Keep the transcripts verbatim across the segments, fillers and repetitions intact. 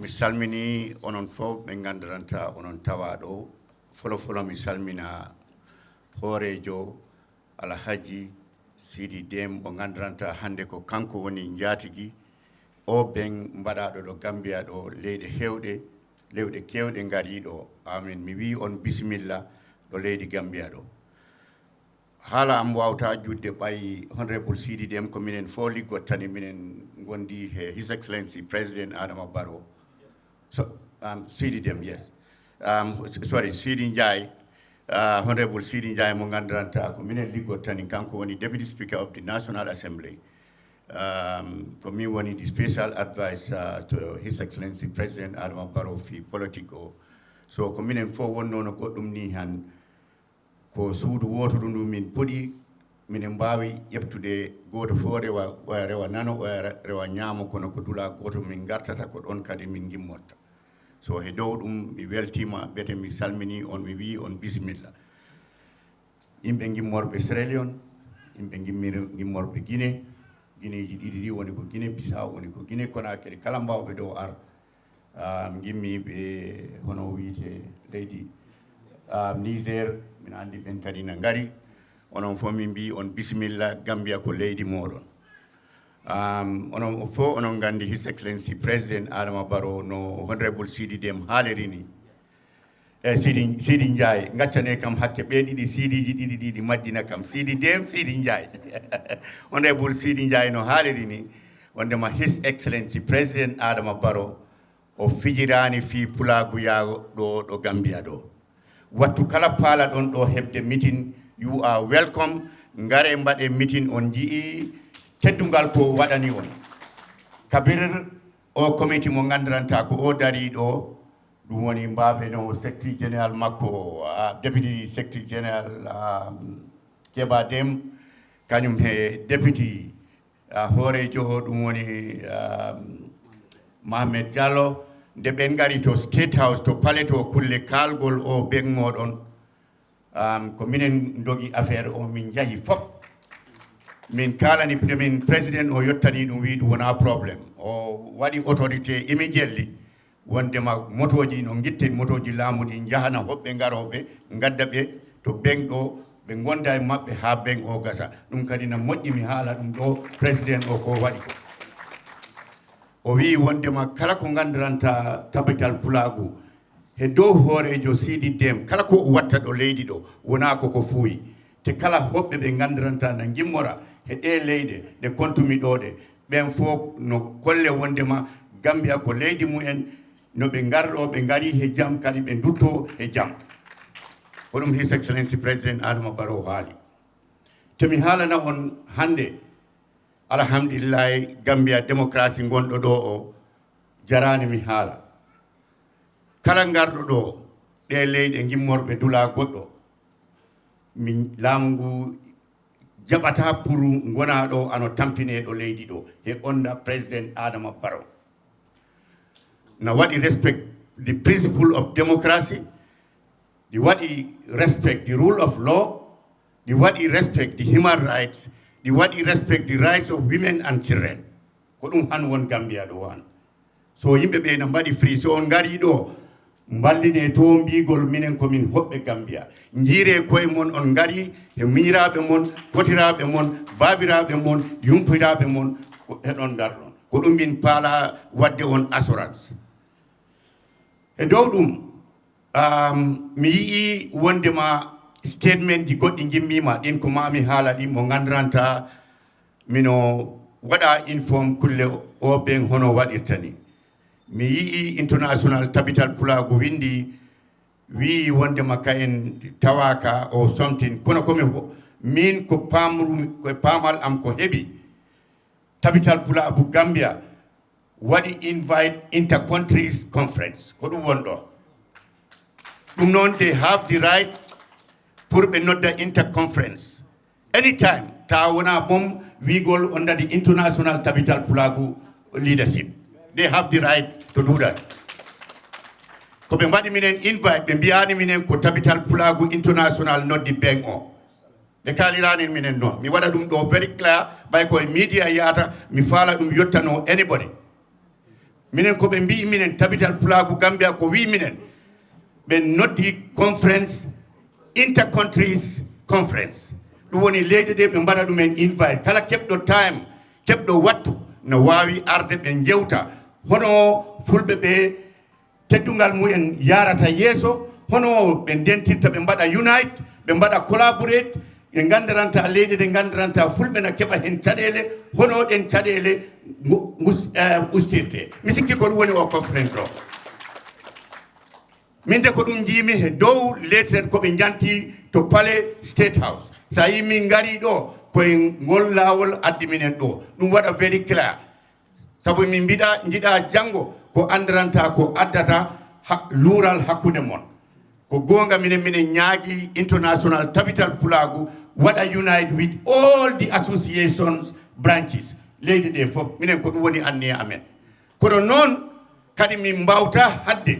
Salmini onon fof ɓe nganndiranta onon tawaa ɗo. Folo folo mi salmina hooreejo Alhaji Sidi Dem mo nganndiranta hannde ko kanko woni njaatigi o ben mbaɗaaɗo ɗo Gambia ɗo leyɗe heewɗe, lewɗe keewɗe ngarii ɗo. Amin mi wii on bisimilla ɗo leydi Gambia ɗo. Haala am wawta judde ɓay Honorable Sidi Dem ko minen fof liggottani minen ngondi he His Excellency President Adama Barrow. So, um, Sidi Dem, yes. Um, s- sorry, Sidi Njai. Uh, Honorable Sidi Njai mo nganndiranta ko minen liggottani kanko woni Deputy Speaker of the National Assembly. Um, ko min woni the special advisor to His Excellency President Adama Barrow fi politique o. So ko minen fof wonnono goɗɗum ni han. Ko suudu wootodu ndu min poɗi, minen mbaawi ƴeftude gooto fof rewa, oya rewa nano, oya re- rewa ñaamo, kono ko dula gooto min ngartata, ko ɗoon kadi min ngimmotta. So he dow ɗum mi weltiima ɓete, mi salmini on, mi wii on bisimilla. Yimɓe ngimmorɓe Sierra Leone, yimɓe ngimmir- ngimmorɓe Guinée, Guineeji ɗiɗi ɗi woni ko Guinée Bissau, woni ko Guinée Conakry, kala mbawɓe ɗo ar, um, ngimmi ɓe hono wiyte leydi, um, Niger, min anndi ɓen kadi na ngari. Onon fof min mbi on bisimilla, Gambia ko leydi moɗon. Um, onon fof onon nganndi His Excellency President Adama Barrow no Honorable Sidi Dem haaliri ni. E Sidi, Sidi Ndiaye, ngaccane kam hakke ɓe ɗiɗi Sidiji ɗiɗi ɗiɗi majjina kam. Sidi Dem, Sidi Ndiaye. Honorable Sidi Ndiaye no haaliri ni, wondema His Excellency President Adama Barrow o fijiraani fii pulaagu yaago ɗo, ɗo Gambia ɗo. Wattu kala paala ɗon ɗo heɓde meeting, you are welcome. Ngare mbaɗe meeting, on nji'i teddungal ko waɗani on. Kabir o committee mo nganndiranta ko o darii ɗo, ɗum woni mbaabe no secretary général makko, ah, deputy secretary général, ah, Keba Dem, kañum he deputy, ah, hooreejo o, ɗum woni, ah, Mohamed Diallo. Nde ɓen ngari to State House, to palais to kulle kaalgol o beŋ moɗon, um, ko minen ndogi affaire o, min njahi fof. Min kaalani, min président o yottani ɗum, wi ɗum wona problème. O waɗi autorité immediately, wondema motoji no ngitte, motoji laamu ɗi njahana hoɓɓe ngarooɓe, ngadda ɓe to beŋ ɗo, ɓe ngonda e maɓɓe haa beŋ o gasa. Ɗum kadi na moƴƴi, mi haala ɗum ɗo, président o ko waɗi ko. O wii wondema kala ko nganndiranta tabital pulaagu he dow hooreejo Sidi Dem, kala ko o watta ɗo leydi ɗo, wona ko ko fuuyi. Te kala hoɓɓe ɓe nganndiranta na ngimmora he ɗe leyɗe ɗe kontumi ɗo ɗe, ɓen fof no kolle wondema Gambia ko leydi mumen, no ɓe ngar ɗo, ɓe ngari he jam, kadi ɓe ndutto he jam. Ko ɗum His Excellency President Adama Barrow haali. Te mi haalana on hannde, alhamdulillahi, Gambia démocratie ngonɗo ɗo o, jaraani mi haala. Kala ngarɗo ɗo, ɗe leyɗe ngimmorɓe dula goɗɗo, mi laamu ngu jaɓata pour ngona ɗo ano tampine ɗo leydi ɗo, he onda président Adama Barrow. Na waɗi respect the principle of democracy, ɗi waɗi respect the rule of law, ɗi waɗi respect the human rights, ɗi waɗi respect the rights of women and children. Ko ɗum han won Gambia ɗo han. So yimɓe ɓe na mbaɗi free, so on ngari ɗo, mballine to mbigol minen ko min hoɓɓe Gambia. Njiire koye mon, on ngari e miñiraaɓe mon, fotiraɓe mon, baabiraɓe mon, yumpiraɓe mon, ko heɗon ngarɗon. Ko ɗum min paala wadde on assurance. E dow ɗum, um, mi yi'i wondema statement ji goɗɗi ngimmima, ɗin ko mami haala ɗin, mo nganndiranta mino waɗa inform kulle o ɓen hono waɗirta ni. Mi yi'i International Tabital Pulaagu windi, wi'i wondema ka en tawaka o something. Kono ko mi ho-, min ko pamru, ko e pamal am ko heɓi. Tabital Pulaagu Gambia waɗi invite inter-countries conference. Ko ɗum won ɗo. Ɗum noon, they have the right pour ɓe nodda inter-conference. Anytime, ta wona boom wiigol on nadi international tabital pulaagu leadership. They have the right to do that. Ko ɓe mbaɗi minen invite, ɓe mbiyaani minen ko tabital pulaagu international noddi beŋ o. Ɓe kaaliraani minen noon. Mi waɗa ɗum ɗo very clear, ɓay ko e media yaata, mi faala ɗum yottano anybody. Minen ko ɓe mbiyi minen, Tabital Pulaagu Gambia ko wiyi minen, ɓe noddi conference, inter countries conference. Ɗum woni leyɗe ɗe ɓe mbaɗa ɗumen invite. Kala keɓɗo time, keɓɗo wattu, no waawi arde ɓe njewta. Hono fulɓe ɓe teddungal mumen yarata yeeso, hono ɓe ndentirta, ɓe mbaɗa unite, ɓe mbaɗa collaborate, ɓe nganndiranta leyɗe ɗe nganndiranta fulɓe na keɓa heen caɗeele, hono ɗen caɗeele ngu-, ngus-, eh, ustirte. Mi sikki ko ɗum woni o conference o. Min de ko ɗum njiimi he dow letter ko ɓe njanti to palais State House. So a yii min ngari ɗo, koye ngol laawol addi minen ɗo. Ɗum waɗa very clear. Sabu min mbiɗa, njiɗa janngo ko anndiranta ko addata ha-, luural hakkunde mon. Ko goonga, minen, minen ñaagi international Tabital Pulaagu waɗa unite with all the associations branches. Leydi ɗe fof, minen ko ɗum woni anniya amen. Kono noon kadi min mbawta hadde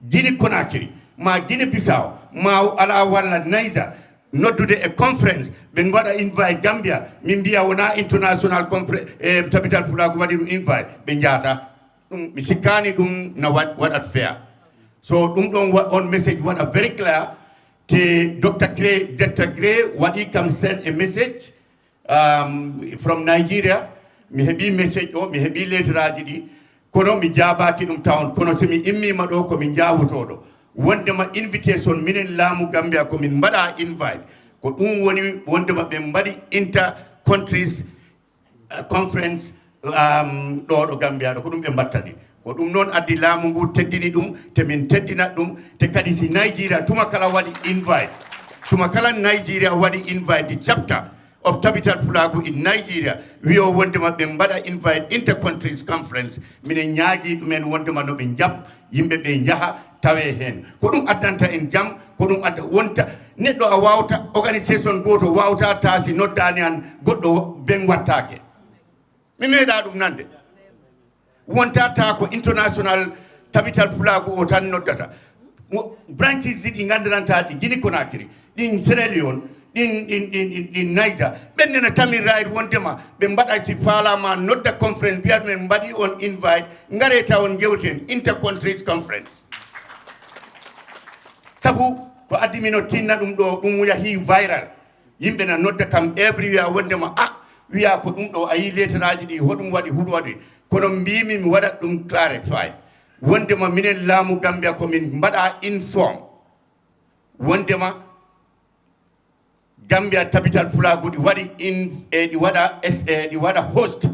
Guinée Conakry, ma Guinée Bissau, ma ala walla Niger, noddude e conference, ɓe mbaɗa invite Gambia, min mbiya wona international conference, e Tabital Pulaagu waɗi ɗum invite, ɓe njaata. Ɗum, mi sikkaani ɗum na wa-, waɗat feya. So ɗum ɗon wa-, on message waɗa very clear, te Doctor Gray, Doctor Gray waɗi kam send a message, um, from Nigeria. Mi heɓi message o, mi heɓi letteraaji ɗi, kono mi jaabaaki ɗum tawon. Kono so mi immiima ɗo, ko mi njaawotooɗo. Wondema invitation, minen laamu Gambia, ko min mbaɗa invite. Ko ɗum woni wondema ɓe mbaɗi inter countries, uh, conference, um, ɗo, ɗo Gambia ɗo, ko ɗum ɓe mbattani. Ko ɗum noon addi laamu ngu teddini ɗum, te min teddinat ɗum, te kadi si Nigeria tuma kala waɗi invite, tuma kala Nigeria waɗi invite the chapter of Tabital Pulaagu in Nigeria, wiyo wondema ɓe mbaɗa invite inter countries conference, minen ñaagi ɗumen wondema no ɓe njaɓ yimɓe ɓe njaha tawe heen. Ko ɗum addanta en jam, ko ɗum adda wonta neɗɗo a wawta organisation gooto wawta taasi noddaani an goɗɗo ben wattaake. Mi meeɗa ɗum nande. Wonta ta ko international Tabital Pulaagu o tan noddata. Mo, branches ɗi nganndiranta ɗi Guinée Conakry, ɗin Sierra Leone, ɗin, ɗin, ɗin, ɗin, ɗin Niger. Ɓen nena tamir right wondema ɓe mbaɗa si faalama nodda conference mbiya ɗumen mbaɗi on invite, ngare taw on jewten inter countries conference. Sabu ko addi mino tinna ɗum ɗo, ɗum yahi viral. Yimɓe na nodda kam everywhere wondema, a, wiya ko ɗum ɗo, a yi letteraaji ɗi, hoɗum waɗi, huɗum waɗi. Kono mbimi mi waɗat ɗum clarify. Wondema minen laamu Gambia ko min mbaɗa inform. Wondema Gambia Tabital Pulaagu ɗi waɗi in, e ɗi waɗa es-, e ɗi waɗa host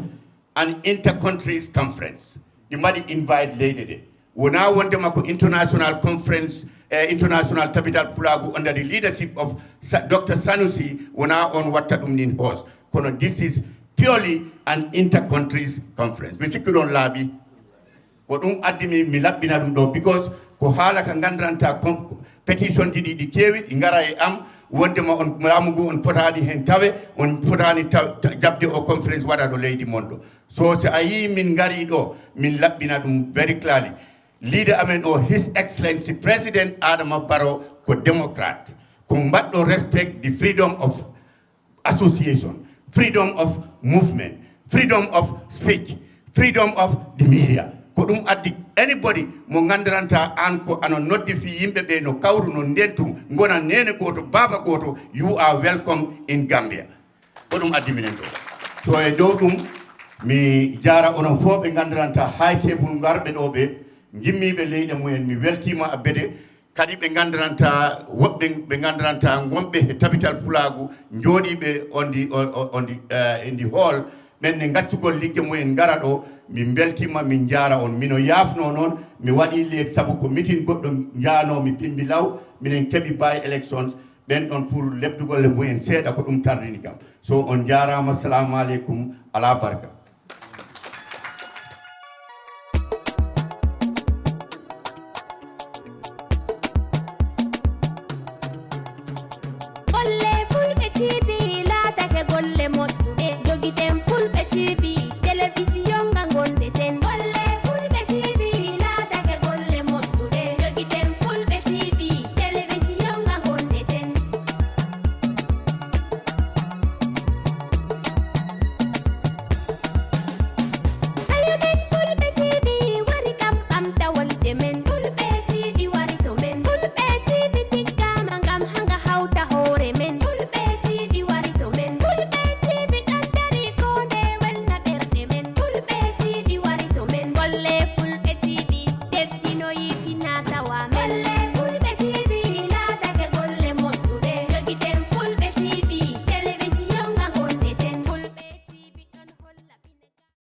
an inter countries conference. Ɗi mbaɗi invite leyɗe ɗe. Wona wondema ko international conference, eh, international Tabital Pulaagu under the leadership of Sa-, Doctor Sanusi, wona on watta ɗum nin host. Kono this is purely an inter countries conference. Mi sikki ɗon laaɓi. Ko ɗum addi mi, mi laɓɓina ɗum ɗo, because ko haala ka nganndiranta kon, petition ji ɗi, ɗi keewi, ɗi ngara e am, wondema on, laamu ngu on potaani heen tawe, on potaani taw-, ta-, jaɓde o conference waɗa ɗo leydi mon ɗo. So, so a yii min ngari ɗo, min laɓɓina ɗum very clearly. Leader amen o, His Excellency President Adama Barrow, ko democrat. Ko mbaɗɗo respect the freedom of association, freedom of movement, freedom of speech, freedom of the media. Ko ɗum addi anybody mo nganndiranta an ko ano noddi fii yimɓe ɓe no kawru, no ndentu, ngona nene gooto, baaba gooto, you are welcome in Gambia. Ko ɗum addi minen ɗo. So e dow ɗum, mi jaara onon fof ɓe nganndiranta high table ngarɓe ɗo ɓe, ngimmiiɓe leyɗe mumen, mi weltiima abbede. Kadi ɓe nganndiranta, woɓɓe ɓe nganndiranta wonɓe he Tabital Pulaagu, njooɗiiɓe on the, on, on, on the, eh, in the hall, ɓen ne ngaccugol ligge mumen ngara ɗo, min mbeltiima, min njaara on. Mino yaafnoo noon, mi waɗii leet sabu ko mitin goɗɗo njaanoo mi Bimbi Law, minen keɓi by elections, ɓen ɗon pour leɓdugol e mumen seeɗa, ko ɗum tardini kam. So on njaaraama, salaamu aleykum, alaa barka.